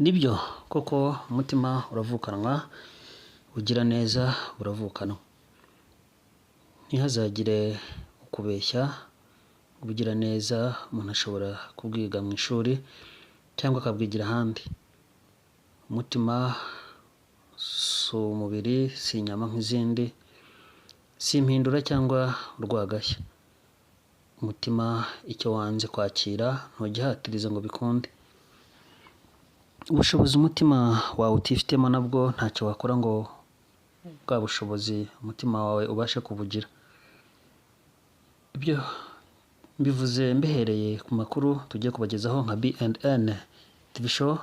Nibyo koko, umutima uravukanwa, ubugiraneza buravukanwa. Ntihazagire ukubeshya, ubugiraneza umuntu ashobora kubwiga mu ishuri cyangwa akabwigira ahandi. Umutima si umubiri, si inyama nk'izindi, si impindura cyangwa urwagashya. Umutima icyo wanze kwakira ntugihatiriza ngo bikunde. Ubushobozi umutima wawe utifitemo nabwo ntacyo wakora ngo bwa bushobozi umutima wawe ubashe kubugira. Ibyo mbivuze mbihereye ku makuru tugiye kubagezaho nka B&N TV Show,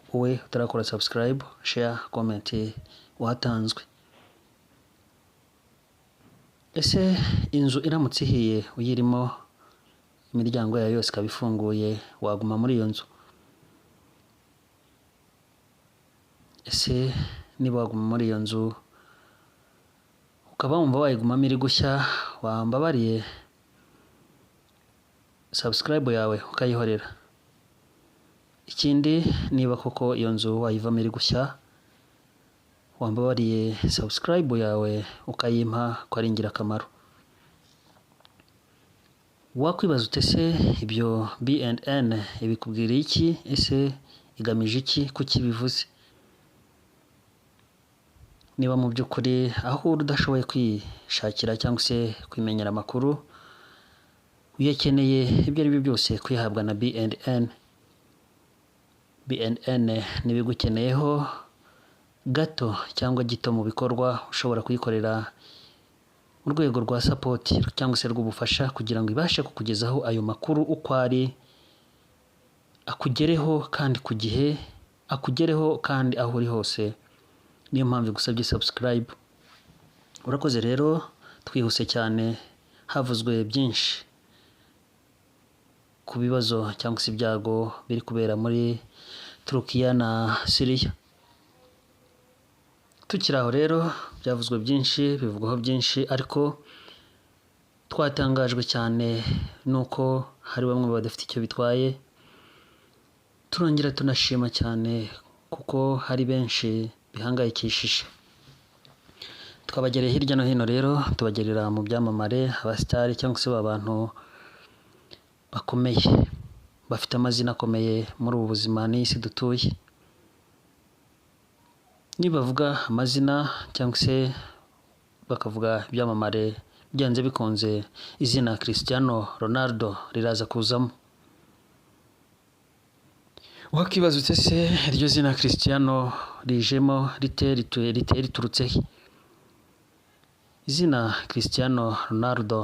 wowe utarakora subscribe, share, comment watanzwe. Ese inzu iramutse ihiye uyirimo, imiryango yayo yose ikaba ifunguye, waguma muri iyo nzu? Ese niba waguma muri iyo nzu ukaba wumva wayigumamo iri gushya, wambabariye subscribe yawe ukayihorera? Ikindi, niba koko iyo nzu wayivamo iri gushya, wambabariye subscribe yawe ukayimpa, ko ari ingirakamaro. Wakwibaza ute se ibyo B&N ibikubwira iki? Ese igamije iki? Kuki bivuze? Niba mu by'ukuri aho uri udashoboye kwishakira cyangwa se kwimenyera amakuru, uyakeneye ibyo ari byo byose kuyahabwa na B&N. B&N n'ibigukeneyeho gato cyangwa gito mu bikorwa ushobora kuyikorera mu rwego rwa support cyangwa se rw'ubufasha, kugira ngo ibashe kukugezaho ayo makuru uko ari, akugereho kandi ku gihe, akugereho kandi aho uri hose. Niyo mpamvu igusabye subscribe. Urakoze rero, twihuse cyane, havuzwe byinshi ku bibazo cyangwa se ibyago biri kubera muri Turukiya na Siriya. Tukiri aho rero, byavuzwe byinshi, bivugwaho byinshi, ariko twatangajwe cyane nuko hari bamwe badafite icyo bitwaye. Turongera tunashima cyane kuko hari benshi bihangayikishije. Twabagereye hirya no hino rero, tubagerera mu byamamare, abasitari cyangwa se abantu bakomeye bafite amazina akomeye muri ubu buzima n'isi dutuye. Nibavuga amazina cyangwa se bakavuga ibyamamare, byanze bikunze izina Cristiano Ronaldo riraza kuzamo. Wakibaza ute se iryo zina Cristiano rijemo rite, rite, riturutse he? Izina Cristiano Ronaldo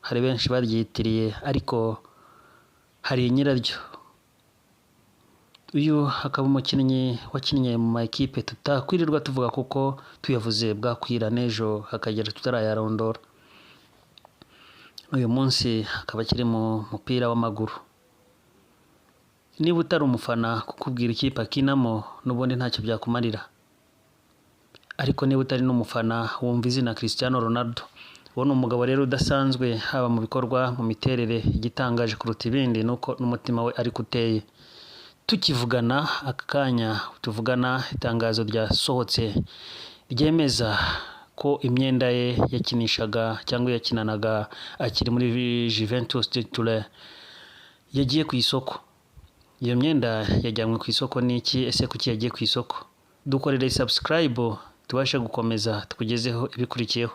hari benshi baryitiriye, ariko hari nyiraryo. Uyu akaba umukinnyi wakinnye mu ma ekipe tutakwirirwa tuvuga, kuko tuyavuze bwakwira n'ejo hakagera tutarayarondora. Uyu munsi akaba akiri mu mupira w'amaguru. Niba utari umufana, kukubwira ikipe akinamo n'ubundi ntacyo byakumarira, ariko niba utari n'umufana, wumva izina Cristiano Ronaldo. Uwo ni umugabo rero udasanzwe, haba mu bikorwa, mu miterere. Igitangaje kuruta ibindi ni uko n'umutima we ariko uteye. Tukivugana aka kanya tuvugana, itangazo ryasohotse ryemeza ko imyenda ye yakinishaga cyangwa yakinanaga akiri muri Juventus de Turin yagiye ku isoko. Iyo myenda yajyanywe ku isoko ni iki? Ese kuki yagiye ku isoko? Dukorere subscribe tubashe gukomeza tukugezeho ibikurikiyeho.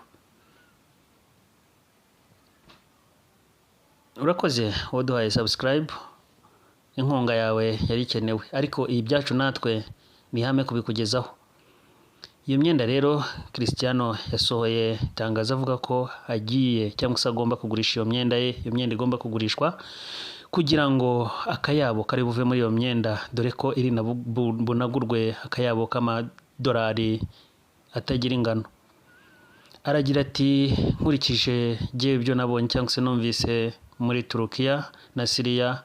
Urakoze waduhaye subscribe, inkunga yawe yari ikenewe, ariko ibi byacu natwe ni ihame kubikugezaho. Iyo myenda rero, Cristiano yasohoye itangazo avuga ko agiye cyangwa se agomba kugurisha iyo myenda ye. Iyo myenda igomba kugurishwa kugira ngo akayabo kari buve muri iyo myenda, dore ko iri na bunagurwe akayabo k'amadolari atagira ingano. Aragira ati: "Nkurikije jyewe ibyo nabonye cyangwa se numvise muri Turukiya na Siriya,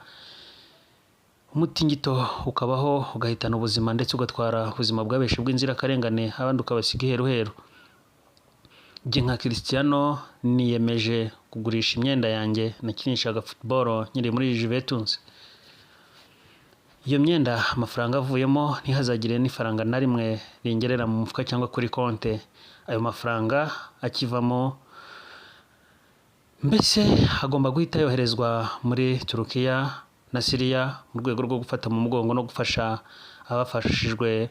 umutingito ukabaho ugahitana ubuzima ndetse ugatwara ubuzima bwa benshi bw'inzirakarengane, abandi ukabasiga iheruheru, jye nka Cristiano niyemeje kugurisha imyenda yanjye nakinishaga football nkiri muri Juventus." Iyo myenda amafaranga avuyemo ntihazagire n'ifaranga na rimwe ringerera mu mufuka cyangwa kuri konte. Ayo mafaranga akivamo mbese agomba guhita yoherezwa muri Turukiya na Siriya mu rwego rwo gufata mu mugongo no gufasha abafashijwe,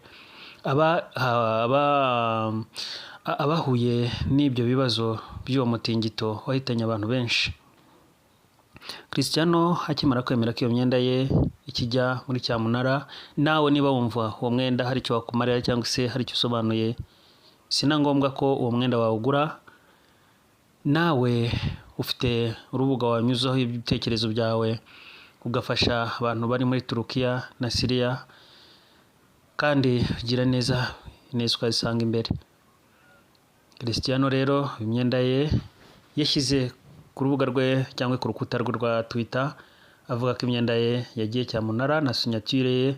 abahuye n'ibyo bibazo by'uwo mutingito wahitanye abantu benshi. Cristiano akimara kwemera ko iyo myenda ye ikijya muri cyamunara, nawe niba wumva uwo mwenda hari icyo wakumarira cyangwa se hari icyo usobanuye, si na ngombwa ko uwo mwenda wawugura. Nawe ufite urubuga wanyuzaho ibitekerezo byawe, ugafasha abantu bari muri Turukiya na Siriya, kandi ugira neza, ineza ukazisanga imbere. Cristiano rero imyenda ye yashyize ku rubuga rwe cyangwa ku rukuta rwe rwa Twitter, avuga ko imyenda ye yagiye cyamunara na signature ye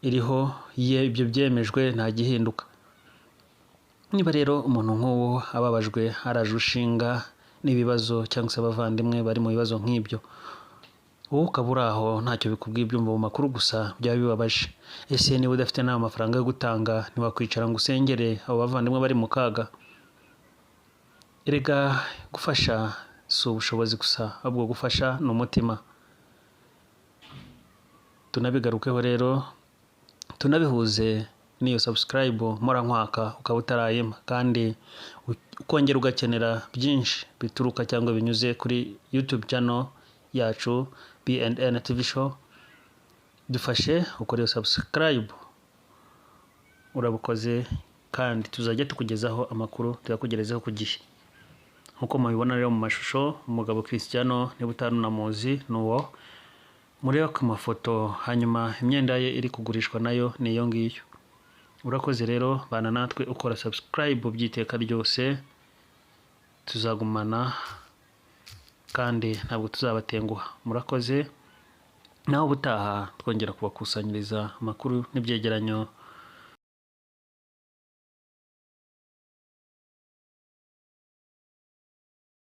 iriho ye, ibyo byemejwe, nta gihinduka. Niba rero umuntu nk'uwo ababajwe, araje ushinga n'ibibazo cyangwa se abavandimwe bari mu bibazo nk'ibyo, wowe ukaba uri aho ntacyo bikubwiye, ubyumva mu makuru gusa, byaba bibabaje. Ese niba udafite n'ayo mafaranga yo gutanga, ntiwakwicara ngo usengere abo bavandimwe bari mu kaga? Erega gufasha si ubushobozi gusa, ahubwo gufasha ni umutima. Tunabigarukeho rero, tunabihuze n'iyo subscribe mpora nkwaka ukaba utarayimpa, kandi ukongera ugakenera byinshi bituruka cyangwa binyuze kuri YouTube channel yacu B&N TV Show. Dufashe ukore iyo subscribe, urabukoze, kandi tuzajya tukugezaho amakuru, tuyakugerezeho ku gihe. Nk'uko mubibona rero mu mashusho, umugabo Cristiano, niba utarunamuzi, ni uwo mureba ku mafoto. Hanyuma imyenda ye iri kugurishwa nayo ni iyo ngiyo. Urakoze rero, bana natwe ukora subscribe by'iteka ryose, tuzagumana kandi ntabwo tuzabatenguha. Murakoze, naho ubutaha twongera kubakusanyiriza amakuru n'ibyegeranyo.